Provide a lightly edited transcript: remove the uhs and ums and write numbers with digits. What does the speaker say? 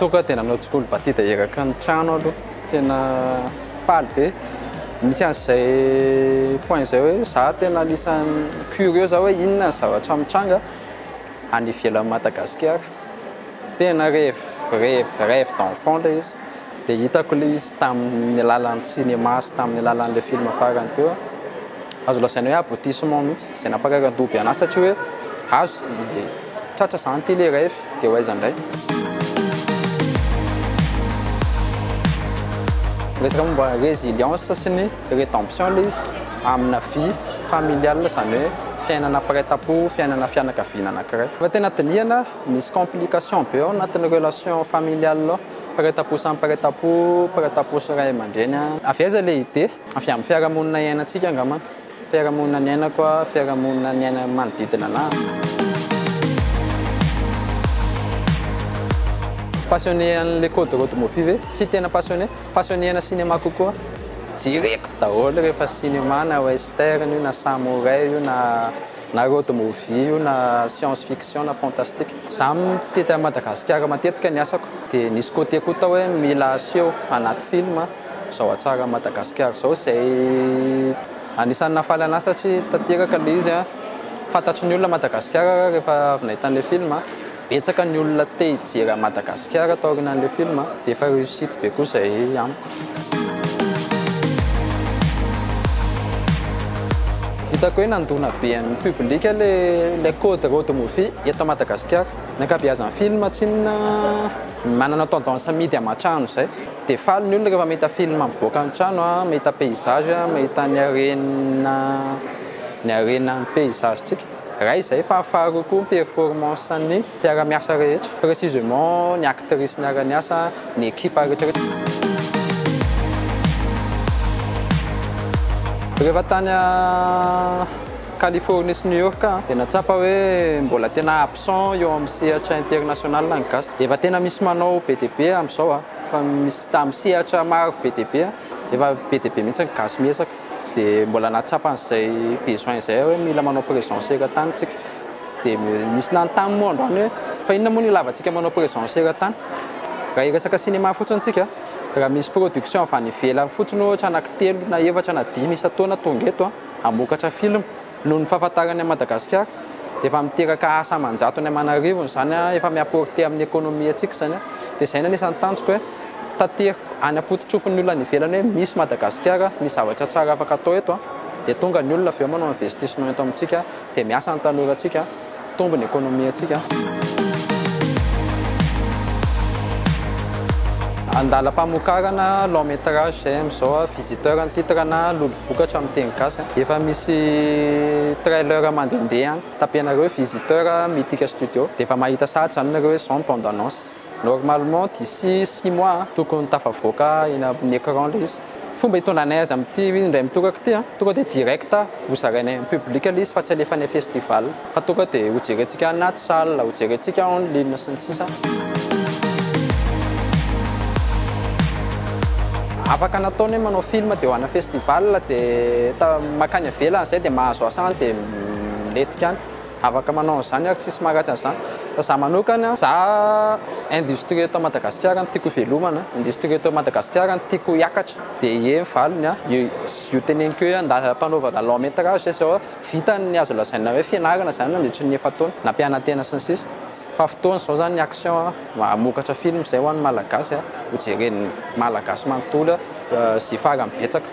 Tonga dia nanao tsikolobadida eraky ny trano aloha, tena faly be. Misy an'izay point izay hoe za tena anisan'ny curieux za hoe inona ny zavatra mitranga any ivelan'i Madagasikara. Tena rêve, rêve, rêve d'enfant ilay izy. Dia hitako ilay izy tamin'ny alalan'ny cinéma sy tamin'ny alalan'ilay film farany teo. Azo lazaina hoe aboutissement mihitsy, izay nampakaikan-doha be anahy satria hoe azo, tratra izany ity ilay rêve, dia ho aiza indray. Resaka momba ny résilience sy ny rédemption ilay izy amina vie familiale, izany hoe fiainana mpiray tampo, fiainana fianakaviana anankiray. Fa tena dinihana, misy complication be ao anatin'ny relation familiale ao, mpiray tampo samy mpiray tampo, mpiray tampo sy ray aman-dreny. Avy aiza ilay idée? Avy amin'ny fiarahamonina iainantsika angambany. Fiarahamonina niainako, fiarahamonina niainan'ny manodidina anahy. Passionné an'ilay code road movie ve? Tsy tena passionné. Passionné ana cinéma kokoa. Jereko daholo rehefa cinéma na western io na samouraï io na na road movie io na science fiction na fantastique. Za mitety an'i Madagasikara matetika ny asako dia nisy côté koa tao hoe mila aseho anaty film izao hatsaran'i Madagasikara izao izay anisan'ny nahafaly anahy satria tanteraka ilay izy an, fantatry ny olona Madagasikara rehefa avy nahita an'ilay film, betsaka ny olona te hijery an'i Madagasikara taorian'ilay film dia efa réussite be koa izay amiko. Hitako hoe nandona be an'ny public ilay code road movie eto Madagasikara. Ny ankabeazan'ny film tsinona manana tendance amidy aman-trano izay. Dia faly ny olona rehefa mahita film mivoaka ny trano, mahita paysage, mahita ny harena ny harenan'ny paysage-tsika. Iray izay fa faharoa koa ny performance ny mpiara-miasa rehetra, précisément ny actrice niara-niasa, ny ekipa rehetra rehetra. Rehefa tany Californie sy New York dia nahatsapa hoe mbola tena absent eo amin'ny sehatra international ny gasy. Efa tena misy manao be dia be amin'izao, efa misy amin'ny sehatra maro be dia be, efa be dia be mihitsy ny gasy miezaka. Dia mbola nahatsapa an'izay besoin izay aho hoe mila manao présence eran-tany tsika. Dia nisy nanontany moa androany hoe fa inona moa no ilavantsika manao présence eran-tany? Raha hiresaka cinéma fotsiny tsika, raha misy production avy any ivelany fotsiny ohatra anankitelo na efatra na dimy isan-taona tonga eto hamokatra film noho ny fahafantarany an'i Madagasikara dia efa miteraka asa aman-jatony aman'arivony izany, efa mi-apporter amin'ny économie antsika izany. Dia izay no anisan'ny tanjoko hoe tateriko any am-pototsofin'ny olona any ivelany hoe misy Madagasikara, misy zavatra tsara afaka atao eto dia tonga ny olona avy eo manao investissement eto amintsika dia miasa ny tanorantsika, mitombo ny économie antsika. Andalam-pamokarana long métrage izay amin'izao, Visiteur ny titre na Lolo vokatra amin'ny teny gasy. Efa misy trailer mandehandeha any. Tapenareo Visiteur Mythique Studio dia efa mahita sahady izany nareo hoe izao ny bande annonce. Normalement d'ici six mois tokony tafavoaka eny amin'ny écran ilay izy. Fomba hitondranay azy amin'ity indray mitoraka ity, tonga dia direct ho zarainay amin'ny public ilay izy fa tsy alefa any festival fa tonga dia ho jerentsika anaty salle, ho jerentsika en ligne sy ny sisa. Afaka nataony hoe manao film dia ho any festival dia mankany ivelany izay dia mahazo asa any dia milentika any. Afaka manao an'izany ary tsisy maharatsy an'izany. Fa za manokana, za industrie eto Madagasikara no tiako hivelomana, industrie eto Madagasikara no tiako hiakatra. Dia ie ny valiny an, io teneniko io andalam-panaovana long métrage zay zao vita ny azo lazaina hoe fianarana izany nandritry ny efa-taona, nampiana-tena sy ny sisa. Fa fotoana izao izany ny action hamokatra film izay ho an'ny Malagasy, ho jeren'ny Malagasy manontolo sy farany betsaka.